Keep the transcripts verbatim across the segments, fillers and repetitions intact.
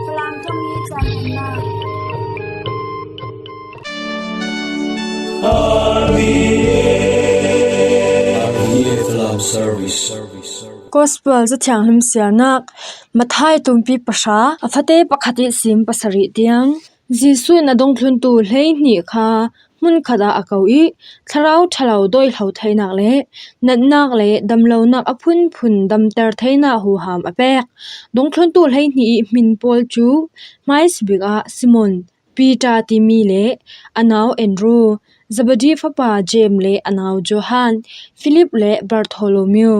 Falam thawngmi caan nunnak. Gospel Cathianghlim siarnak, Matthai tumpi pahra, a fate pakhat ihsim pasarih tiang. Jesuh in a dongthluntu hleihnih kha hmunkhat ah a ko ih, thlarau ṭhalo doihlo theinak le natnak le damlonak a phunphun damter theinak huham a pek. Dongthluntu hleihnih ih hmin pawl cu hmaisabik ah Simon, Peter timi le a nau Andrew, Zebedee fapa James le a nau Johan, Philip le Bartholomew,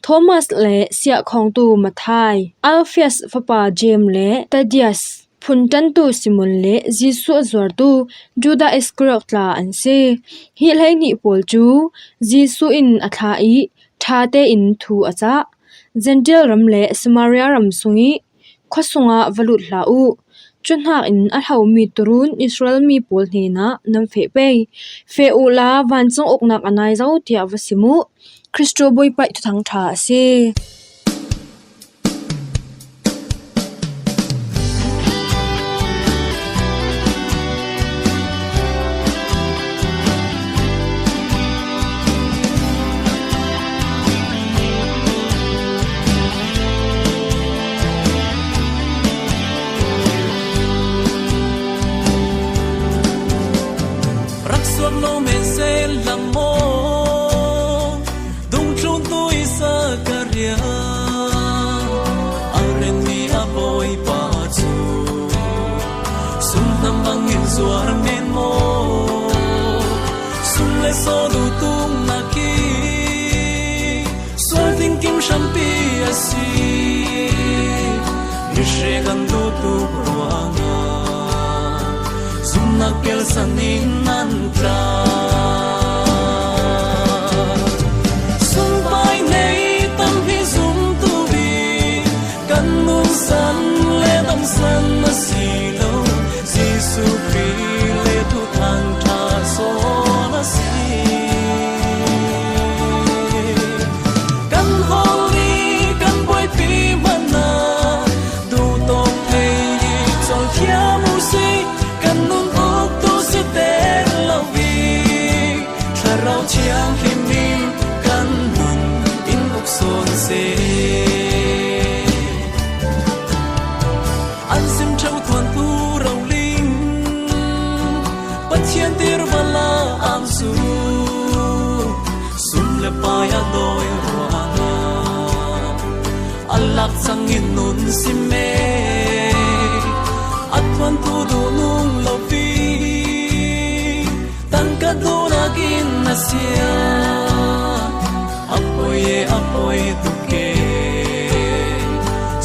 Thomas le siahkhongtu Matthai, Alphaeus fapa James le Thaddeus, phunṭantu Simon le Jesuh a zuartu Judah Iskariot tla an si. Hi hleihnih pawl cu Jesuh in a thlah ih ṭha tein thu a cah. Jentail ram le Samaria ram sungih khuasung ah va lut hlah uh. Cuhnakin a hlomi tuurun Israel mi pawl hnenah nan feh pei. Feh uhla vancung uknak a nai zo tiah va sim uh. Khrih Bawipa ih thuthang ṭha a si. Rak suak lo men seh lam maw? Dungthluntu ih Sakaria, a rianmi a Bawipa cu sum hnam bangin zuar men maw? Sum le saw duhtuknak hi sual ding kim hrampi a si. Mihriat an duhtuk ruangah zumnak pialsan in an tla. Sumpai nei tam hi zumtu bik kan nunsan le damsan a si lo. Jesuh Khrih le thuthang ṭha sawn a si. Kan hawlmi kan Bawipi hmanh ah duhtawk thei ih colthiam uh sih. Kan nun uktu si tek lo ih Thlarau Thianghlim in kan nun in uk sawn seh. An sim ṭheu thuantu roling Pathian tirhmanh la angsu, sum le pai a dawi ruangah a lak cangin nun sim me. A thuantu duh nung lo pi tangka duhnak in a sia. A poi e a poi tuk e,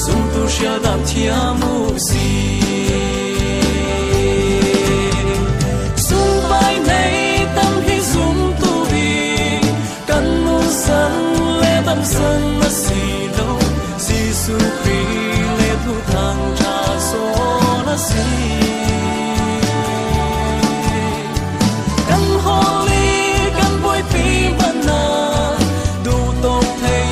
zumtu hrial dam thiam uh si. Sumpai nei tam hi zumtu bik kan nunsan le damsan a si lo. Jesuh Khrih le thuthang ṭha sawn a si. Kan hawlmi kan Bawipi hmanh ah duhtawk thei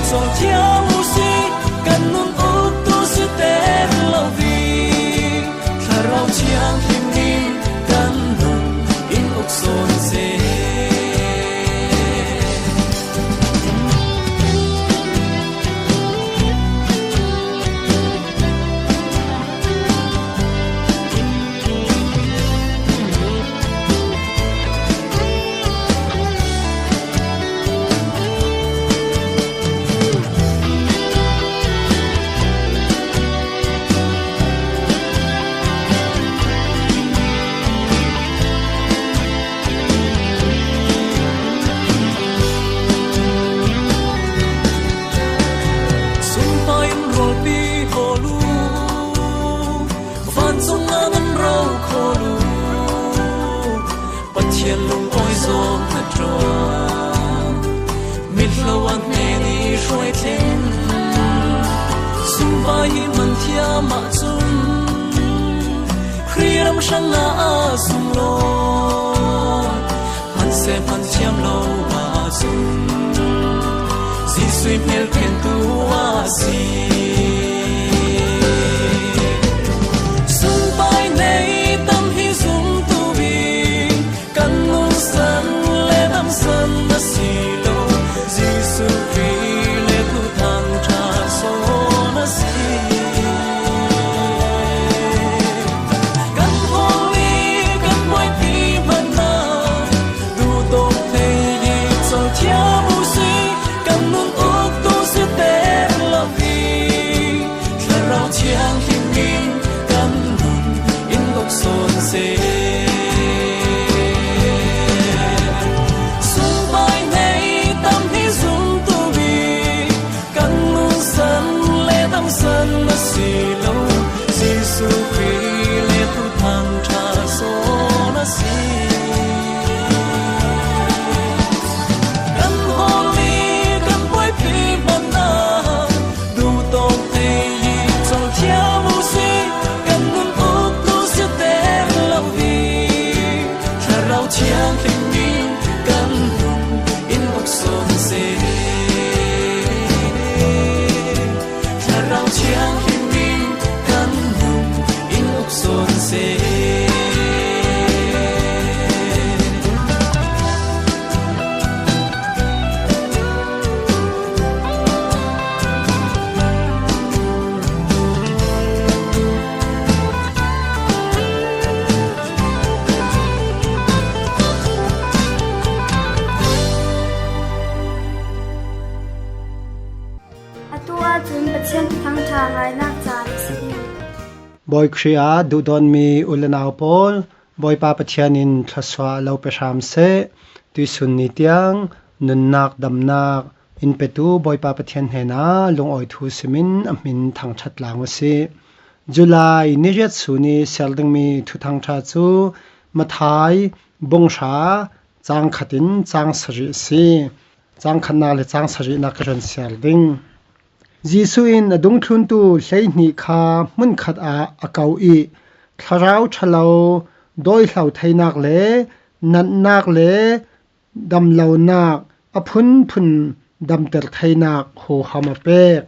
colthiam uh sih. Kan nun uktu si tek lo ih Thlarau Thianghlim in kan nun in uk sawn seh. Sumpai in rualpi hawl uh, vancung ah nan ro khawl uh. Pathian lungawi zawk na ṭuan, mitlo an hnen i hruai thleng. Sumpai hi man thiam ahcun Khrih ram hrang ah a sung law, hman seh hman thiam lo ahcun Jesuh hmelkhentu a si. Bawi Khrih ah duhdawtmi u le nau pawl, Bawipa Pathian in thluasuah lo pe hram seh. Tuisun ni tiang nunnak damnak in petu Bawipa Pathian hnenah lungawi thu simin a hmin thangṭhat tlang u sih. July ni riat sun i siar dingmi thuthangṭha cu Matthai bung hra, cang khat in cang sarih a si. Cang khatnak le cang sarihnak ka run siar ding. Jesuh in a dungthluntu hleihnih kha hmunkhat ah a ko i thlarau ṭhalo dawihlo theinak le natnak le damlonak a phunphun damter theinak huham a pek.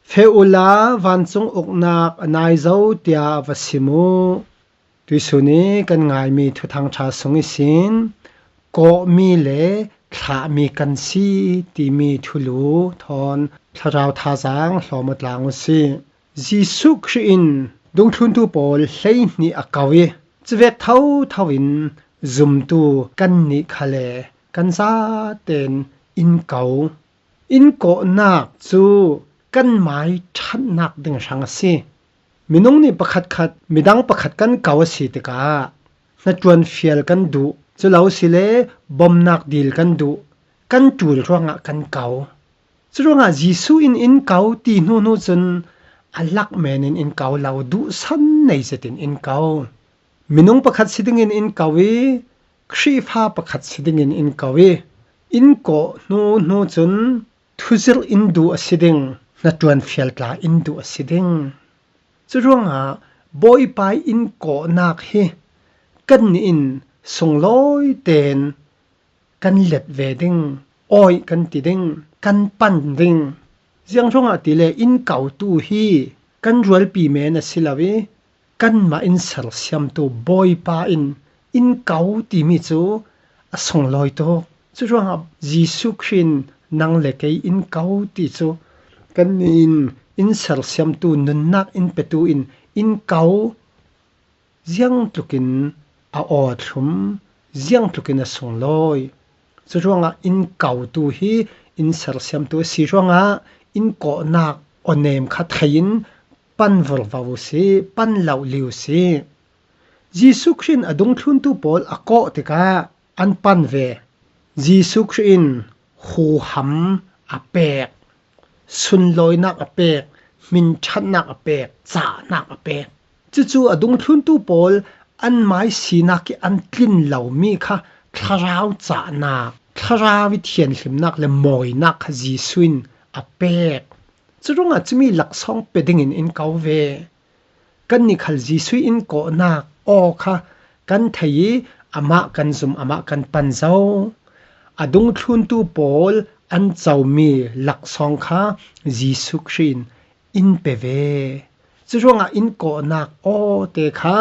Feh uhla vancung uknak a nai zo, tiah a va sim u. Tuisun i kan ngaimi thuthangṭha sung ihsin kawhmi le thlahmi kan si timi thulu thawn thlarau thazaang hlawm aw tlang u sih. Jesuh Khrih in dungthluntu pawl hleihnih a ko i cuvek thotho in zumtu kannih khal le kan zaten in ko. In kawhnak cu kan mai ṭhatnak ding hrang a si. Minung nih pakhatkhat midang pakhat kan ko a si tikah hnaṭuan fial kan duh, culo sile bomnak dil kan duh, kan ṭul ruangah kan ko. Curuangah Jesuh in in ko ti hnuhnu cun a lak men in in ko lo, duhsan nei zetin in ko. Minung pakhat si dingin in ko i Khrihfa pakhat si dingin in ko i in kawh hnuhnu cun thuzirh in duh a si ding, hnaṭuan fial tla in duh a si ding. Curuangah Bawipa in kawhnak hi kannih in sunglawi tein kan let ve ding, awih kan ti ding, kan pan ding. Ziang ruangah tile in kotu hi kan rualpi men a si lo i kanmah in sersiamtu Bawipa in in ko timi cu a sunglawi tuk. Curuangah Jesuh Khrih in nang le kei in ko ti cu kannih in in sersiamtu, nunnak in petu in in ko, ziangtlukin a aw a thlum, ziangtlukin a sunglawi. Curuangah in kotu hi in sersiamtu a si ruangah in kawhnak awnem kha thei in pan vorvo u sih, pan lohli u sih. Jesuh Khrih in a dungthluntu pawl a kawh tikah an pan ve. Jesuh Khrih in huham a pek, sunlawinak a pek, hminṭhatnak a pek, cahnak a pek. Cucu a dungthluntu pawl an mai sinak i an tlin lomi kha thlarau cahnak, thlarau i thianhlimnak le mawinak kha Jesuh in a pek. Curuangah cumi laksawng pe dingin in ko ve. Kannih khal Jesuh in kawhnak aw kha kan thei i amah kan zum, amah kan pan zo. A dungthluntu pawl an comi laksawng kha Jesuh Khrih in in pe ve. Curuangah in kawhnak aw te kha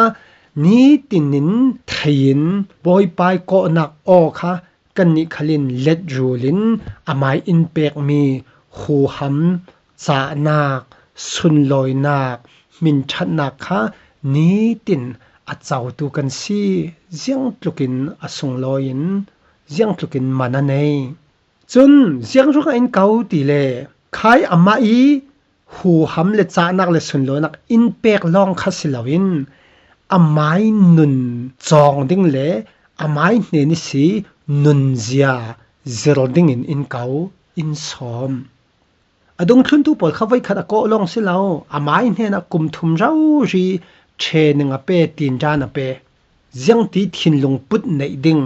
nitin in thei in Bawipa i kawhnak aw kha kannih khal in letrul in amai in pekmi huham, cahnak, sunlawinak, hminṭhatnak kha nitin a cotu kan si. Ziangtlukin a sunglawi in, ziangtlukin man a nei. Cun ziang ruangah in ko tile khai amah i huham le cahnak le sunlawinak in pek lawng kha si loin amai nun cawng ding le amai hnen i si nunzia zir dingin in ko, in sawm. A dungthluntu pawl kha voikhat a kawh lawng si lo, amai hnenah kum thum rori training a pe, tinṭan a pe. Ziangti thinlung put neih ding,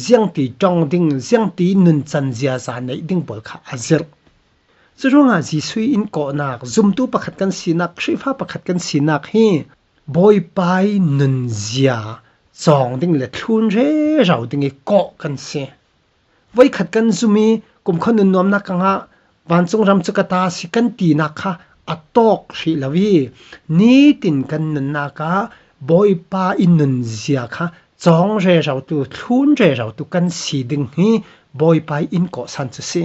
ziangti ṭong ding, ziangti nuncan ziaza neih ding pawl kha a zirh. Curuangah Jesuh i in kawhnak, zumtu pakhat kan sinak, Khrihfa pakhat kan sinak hi Bawipa i nunzia cawng ding le thlun rero ding i kawh kan si. Voikhat kan zum i kumkhua nunnuamnak ka ngah, vancung ram cu ka ta a si kan tinak kha a tawk hrih lo i nitin kan nunnak ah Bawipa i nunzia kha cawng rerotu, thlun rerotu kan si ding hi Bawipa i in kawhsan cu si.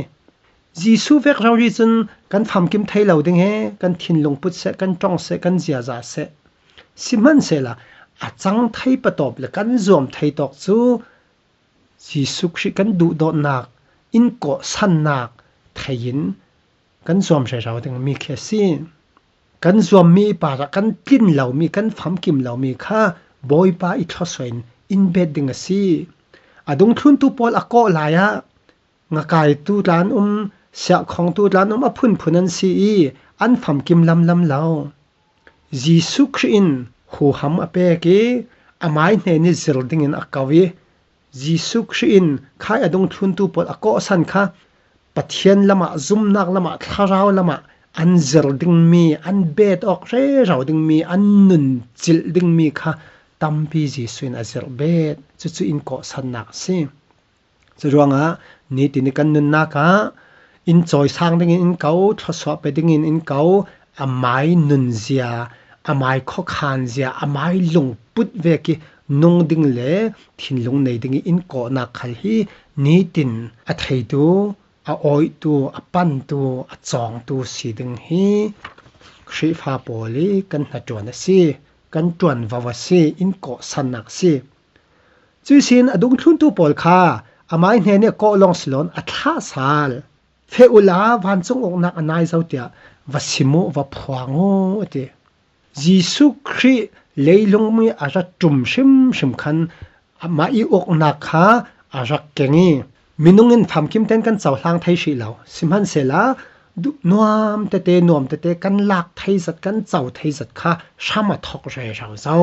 Jesuh vek rori cun kan famkim thei lo ding he, kan thinlung put seh, kan ṭong seh, kan ziaza seh. Sihmanhsehlaw a cang thei patawp le kan zuam thei tawk cu Jesuh Khrih kan duhdawtnak, in kawhsannak thei in kan zuam rero dingmi khi a si. kan zuammi i parah kan tlin lomi, kan famkim lomi kha Bawipa i thluasuah in in bet ding a si. A dungthluntu pawl a kawh lai-ah ngakaitu tla an um, siahkhongtu tla an um, a phunphun an si i an famkim lamlam lo. Jesuh Khrih in huham a pek i amai hnen i zir dingin a ko i, Jesuh Khrih in khai a dungthluntu pawl a kawhsan kha Pathian lamah, zumnak lamah, thlarau lamah an zir dingmi, an bet awk rero dingmi, an nun cilh dingmi kha tampi Jesuh in a zirh bet. Cucu in kawhsannak a si. Curuangah nitin i kan nunnak ah in cawisang dingin in ko, thluasuah pe dingin in ko, amai nunzia, amai khuakhanzia, amai lungput vek i nung ding le thinlung nei ding i in kawhnak khal hi nitin a theitu, a awihtu, a pantu, a cawngtu si ding hi Khrihfa pawl i kan hnaṭuan a si, kan ṭuanvo a si, in kawhsannak a si. Cuihsin a dungthluntu pawl kha amai hnen i a kawh lawng si loin a thlah sal. Feh uhla vancung uknak a nai zo tiah va sim uh, va phuang uh, a ti. Jesuh Khrih leilung i a ra ṭum hrimhrim khan amah i uknak kha a rak keng i, minung in famkim tein kan cohlang thei hrih lo. Sihmanhsehla, duh nuam tete, nuam tete kan lak thei zat, kan co thei zat kha hram a thawk rero zo.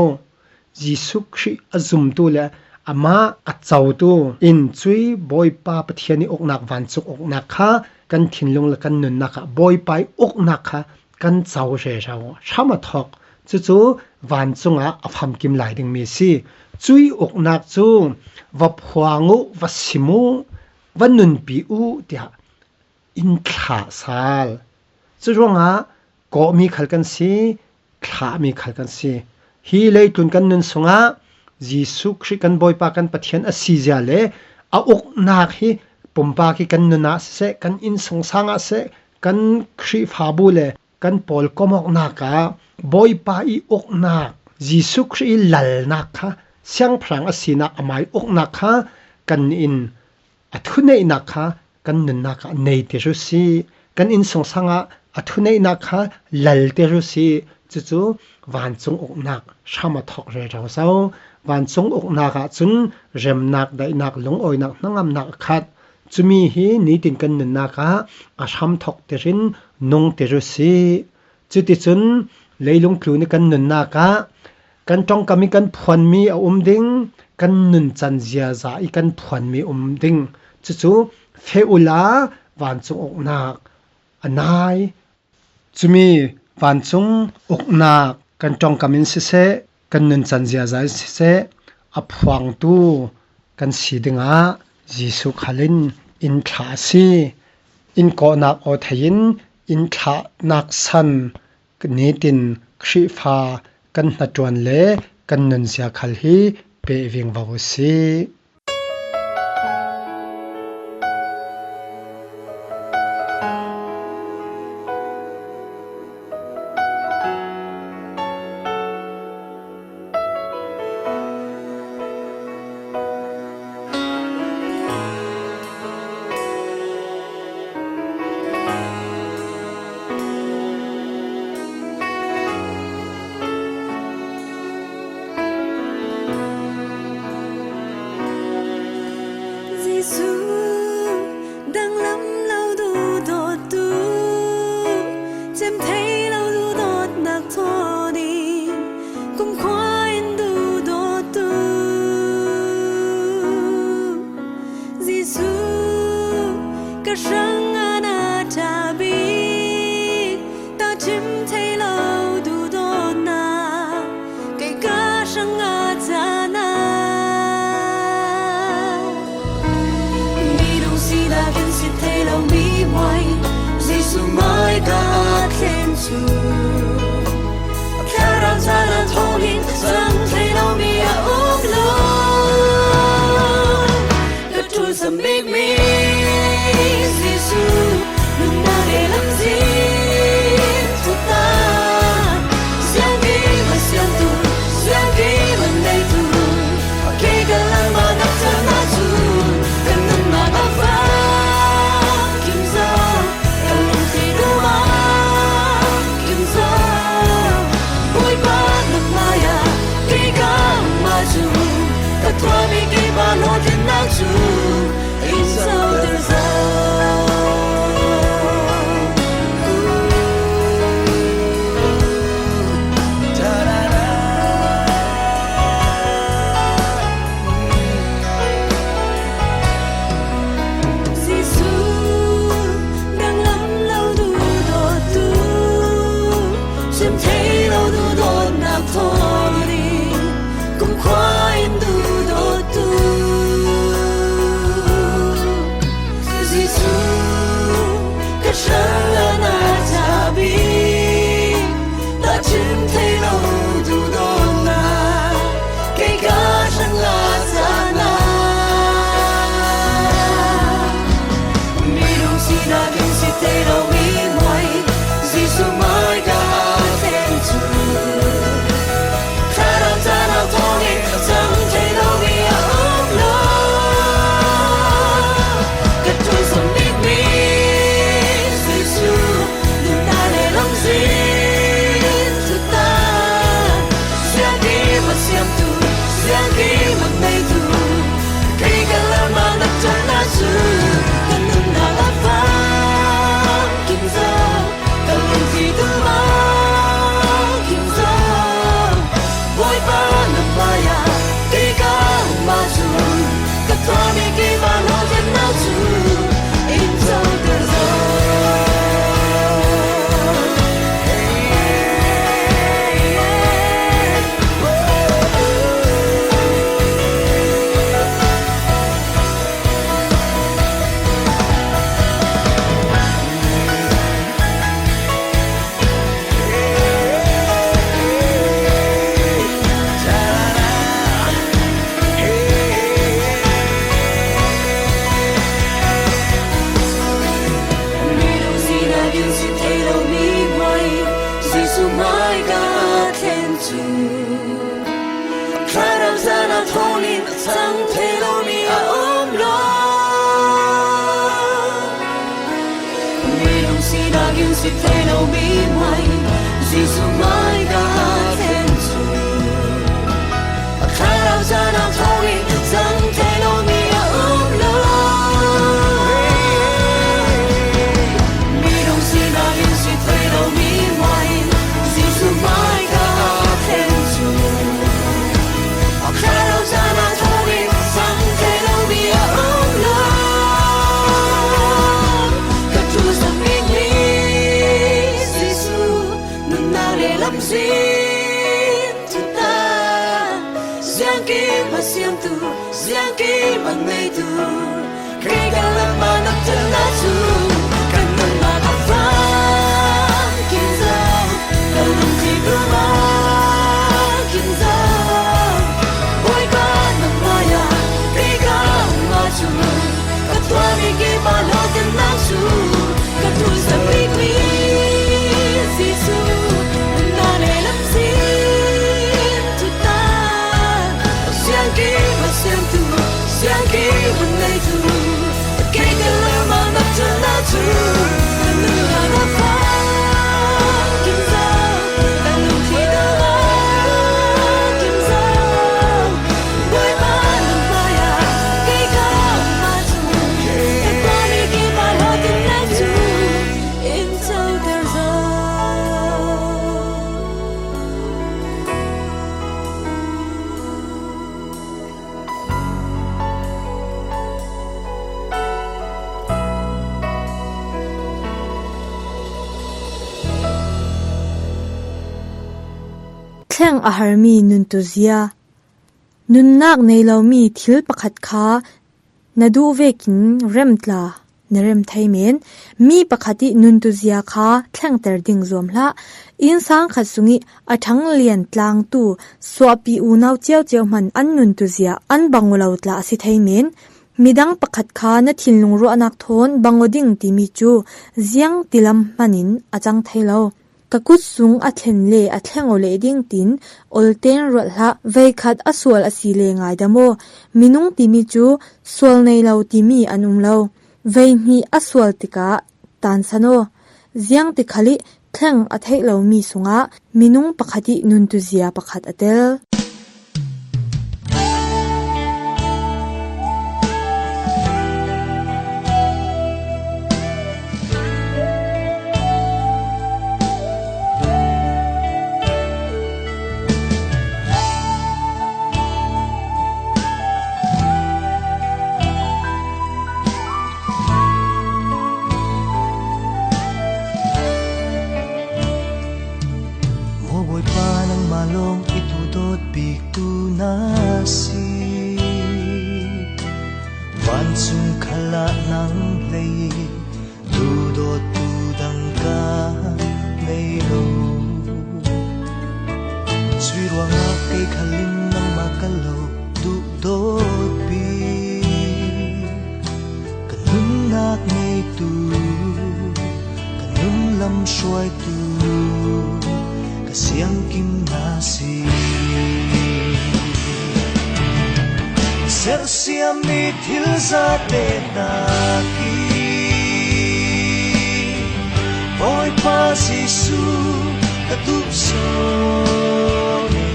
Jesuh Khrih a zumtu le amah a cotu in cui Bawipa Pathian i uknak, vancung uknak kha kan thinlung le kan nunnak ah Bawipa i uknak kha kan co rero, hram a thawk. Cucu vancung ah a famkim lai dingmi a si. Cui uknak cu va phuang uh, va sim uh, va nunpi uh tiah in thlah sal. Curuangah kawhmi khal kan si, thlahmi khal kan si. Hi leitlun kan nun sungah Jesuh Khrih kan Bawipa kan Pathian a sizia le a uknak hi pumpak i kan nun ah siseh, kan innsungsang ah siseh, kan Khrihfabu le kan pawlkom awknak ah Bawipa i uknak, Jesuh Khrih i lalnak kha siangpahrang a sinak, amai uknak kha kan in a thuneihnak kha kan nunnak ah neiter uh si. Kan innsungsang ah a thuneihnak kha lalter uh si. Cucu vancung uknak hram a thawk rero zo. Vancung uknak ah cun remnak, daihnak, lungawinak, hnangamnak a khat. Cumi hi nitin kan nunnak ah a hram thawkter in nungter uh si. Cuticun leilung tlun i kan nunnak ah kan ṭongkam i kan phuanmi a um ding, kan nuncan ziaza i kan phuanmi um ding. Cucu feh uhla vancung uknak a nai. Cumi vancung uknak kan ṭongkam in siseh, kan nuncan ziaza in siseh, a phuangtu kan si dingah Jesuh khal in in thlah a si. In kawhnak aw thei in in thlahnak san nitin Khrihfa kan hnaṭuan le kan nunzia khal hi peh vingvo a si. Jesuh, danglam lo duhdawttu, cem thei lo duhdawtnak thawn in kumkhua in duhdawttu. Jesuh, ka hrangah na ṭha bik, tahṭhim thei lo duhdawtnak, kei ka hrangah caan ah. Minung sinak in si thei lomi mai, Jesuh mai ka a thlen cu, Thlarau caan ah thawng in cang thei lomi a um lo. Ka ṭul sam bikmi Jesuh, nunnak he lamzin thutak, ziangkim a siangtu, ziangkim a neitu, kei ka lam ah na caan ahcun ka nunnak a va kim zaw, ka lungthin um ah kim zaw. Tua mi ki ba lo tin na chu in so ter zo. Jesu danglam lo duhdawttu, sim thei lo duhdawtnak thawn in kumkhua in duhdawttu, Jesu ka hrang a na cabi, tahchim thei lo duhdawtnak kei ka hrang a sana. Mi lungsi na lungsi thei lo mi muai, Jesu mai ka thlen cu. Thlarau caan a thawng in cang thei lo mi a um lo. Ka ṭuan sam bikmi Jesu, nunnak le lamzin thutak, siangkim a siamtu, siangkim a ngeitu, kei ka lam ah na ṭuannak cu ka nunnak a fang kim zo, ka lungthin tum ah kim zo. Bawipa na hmai ah kei ka um ahcun ka tuahmi keimah lawhtennak cu in zoter zo. Minung sinak in si thei lo mi hmai, Jesuh hmai ka thlen cu. Thlarau caan a thawng in a cang thei lo mi a um lo. Minung sinak in si thei lo mi hmai, Jesuh hmai ka thlen cu. A thlarau caan a thawng in a cang thei lo mi a um lo. Minung sinak in si thei lo mi hmai, Jesuh hmai ka thlen cu. A thlarau caan a thawng in cang thei lo mi a um lo. Ka ṭuan sam bikmi Jesuh, nunnak le lamzin thutak, siangkim a siamtu, siangkim a ngeitu, kei ka lam ah na ṭuannak cu ka nunnak a fang kim zo, ka lungthin tum ah kim zo. Bawipa na hmai ah kei ka um ahcun ka tuahmi keimah lawhtennak cu ka ṭuan sam bikmi Jesuh, nunnak le lamzin thutak, siangkim a siamtu, siangkim a ngeitu, kei ka lam ah na ṭuannak cu ka nunnak a fang kim zo, ka lungthin tum ah kim zo. Bawipa na hmai ah kei ka um ahcun ka tuahmi keimah lawhtennak cu in zoter zo. Thleng a harmi nuntuzia. Nunnak nei lomi thil pakhat kha na duh vekin rem tla na rem thei men. Mi pakhat i nuntuzia kha thlengter ding zuam hlah. Innsang khat sung i a ṭhang lian tlangtu suahpi unau ciocio hmanh an nuntuzia an bang aw lo tla a si thei men. Midang pakhat kha na thinlung ruahnak thawn bang aw ding timi cu ziang tilam hmanh in a cang thei lo. Ka kut sung a thlen le a thleng aw leh ding tiin olten ruat hlah. Veikhat a sual a si le ngaidam aw. Minung timi cu sual nei lo timi an um lo. Veihnih a sual tikah tansan aw. Ziang tikhal i thleng a theih lomi sungah minung pakhat i nuntuzia pakhat a tel. Cui ruangah kei khalin nangmah ka lo duhdawtpi, ka nunnak ngeitu, ka nunlam hruaitu, ka siangkim na si. Sersiam mi thil zate nak hi. Bawipa Jesu ka tuksawn hi.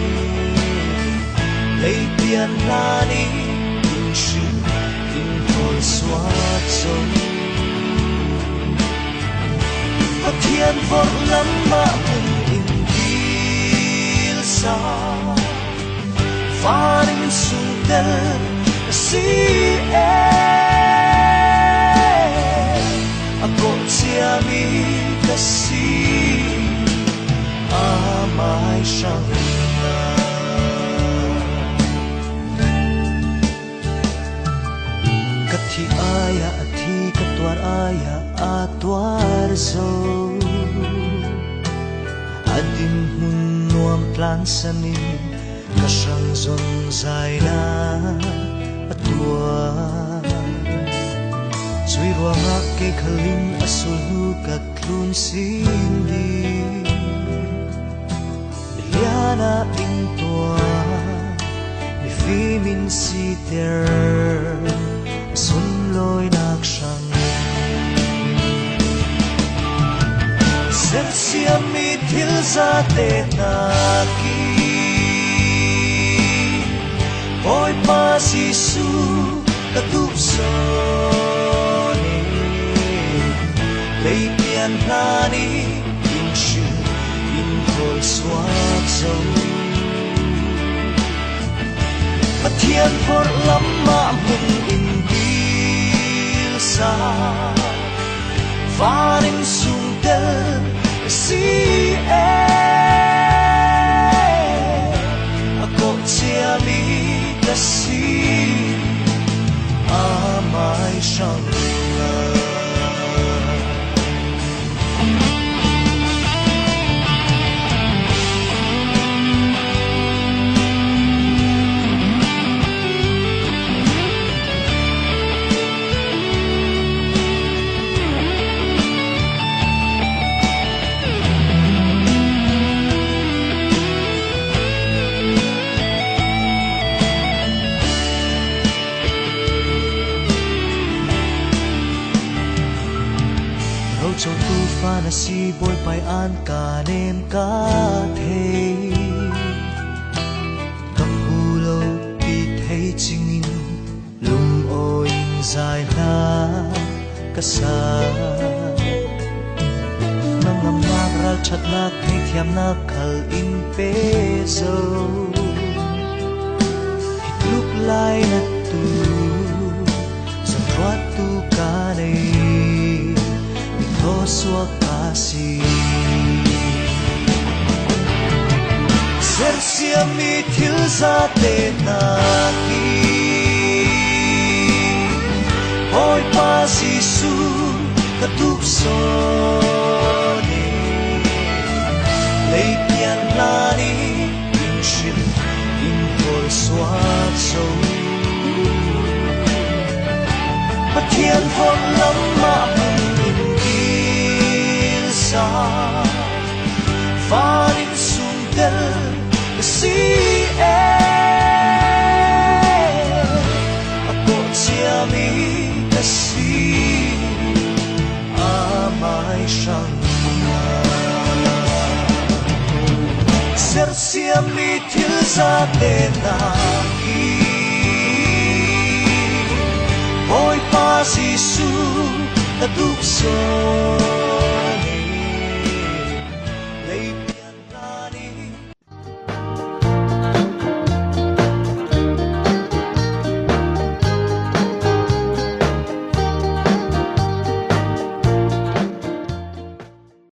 Leipian hlan in hrin in hawl suak zo. Pathian vorh lam mah hmun in dilsa, van in sung tel a si e. A kawh cia mi ka si, amah hrang a. Ka thih ai-ah a thi, ka tuar ai-ah a tuar zo. A dinhmun nuam tlansan in ka hrang zonzaina a tuar. Cui ruangah kei khalin a sulhnu ka tlun sin ding. Milian ah in tuar, mifim in siter, a sunlawinak hrang. Sersiam mi thil zate nak hi. Bawipa Jesu ka tuksawn hi. Leipian hlan in hrin in hawl suak zo. Pathian vorh lam mah hmun in dilsa, van in sung tel a si e. A kawh cia mi ka si, amah hrang a. Rocotu fa na si, Bawipa in an ka nem ka thei. Ka phu lo ti thei cingin, lungawi in zai hla ka sa. Na ngamnak, ralṭhatnak, theithiamnak khal in pe zo. Hi tluk lainattu, zangruattu ka nei, mi thawsuak ka si. Sersiam mi thil zate nak hi. Bawipa Jesu ka tuksawn hi. Leipian hlan in hrin in hawl suak zo. Pathian vorh lam mah hmun in dilsa, van in sung tel ka si e. A kawh cia mi ka si, amah hrang a. Sersiam mi thil zate nak hi. Bawipa Jesu ka tuksawn